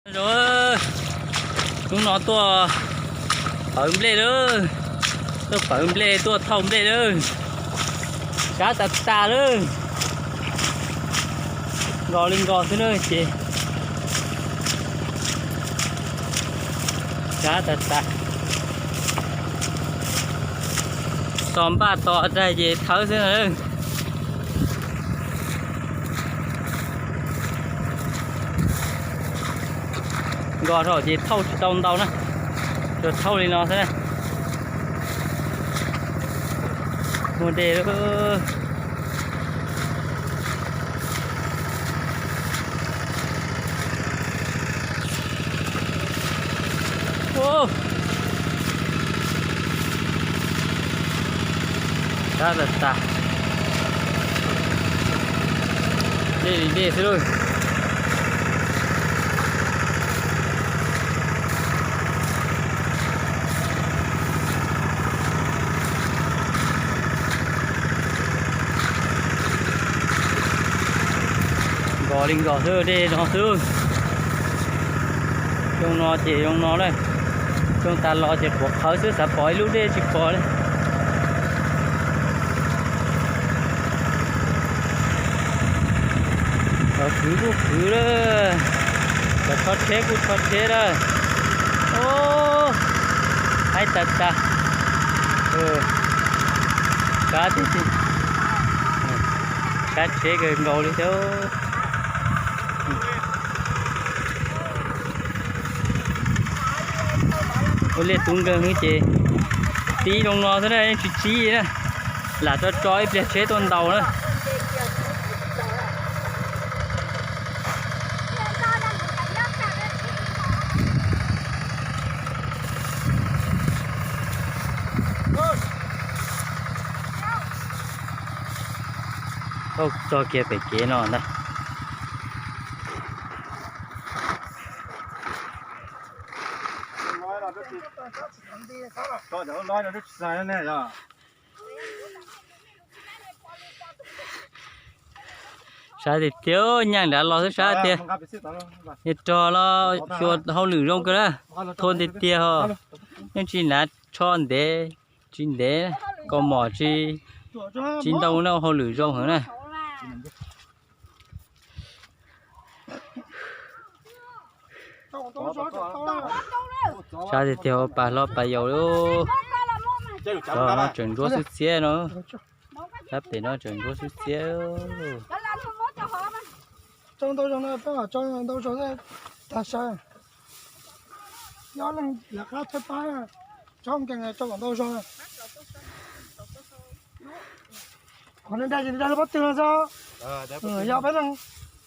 Hnub no tuaj pawv nplej lawm, tuaj pawv nplej tuaj thauj nplej lawm. Sab tas tas lawm, nkos li nkos xwb na ces sab tas tas. Tso npaj tos tag ces thawb xwb na. Nkos dhau ces thauj tsis tau ntau na, tsuas thauj li no xwb na. Muaj dej lawm. Sab tas tas, dej li dej xwb lauj. Nkos li nkos xwb, dej no xwb. Xyoo no ces zoo no na, xyoo tas los ces quav qhawv xwb, xav pom ib lub dej tsis pom li. Cov khwv kuj khwv lawm, cov tso tsheb kuj tso tsheb lawm. Haib tas tas. Sab tiag tiag, sab tsheb kawg nkaus li thiab. Ua liaj tub nkeeg ces tib zoo no xwb na, yeej tsis tsib na. Lam tso tso ib pliag tsheb tuaj ntaus na. Txog kiag pem kev no ntag. Sab tiag tiag, nyeej nrad los xwb sab tiag. Niag rog los xyuas hauj lwm zoo kawg na, thua tiag tiag ho. Yeej tsis hnav tsho ntev, tsis ntev, kaus mom tsis, tsis ntau na, hauj lwm zoo heev na. Sab tiag tiag, pas hlob pas yau li. Tseem ntsuab xwb txiab no, sab pem no tseem ntsuab xwb txiab. Tau ntau zaus no, peb mam tso ntau zaus tag sai. Nyob leej lawv qab thawj pab, tsob nkees tso kom ntau zaus. Qhov nws dag ces nws dag lub pob tw no xwb. Yog peb leeg,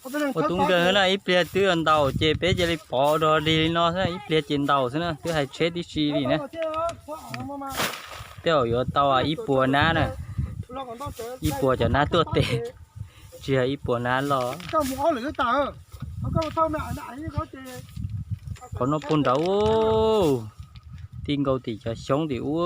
peb leeg Ua tub nkeeg na, ib pliag twb ntaus ces peb cia li pov rog dig li no xwb, ib pliag ces ntaus xwb na, twb hais tsheb tib si li na. Tej zaum yuav tau ib puas nab na, ib puas cov nab tuaj tes, tsis yog ib puas nab loj. Qhov no puag nraud, ti nkaus tim cov xyoob tim ub.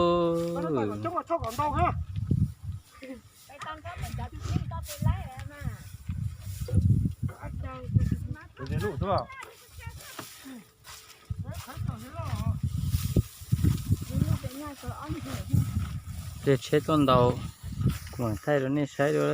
Pliag tsheb tuaj ntaus, kuv mam thaij rau nej saib dua.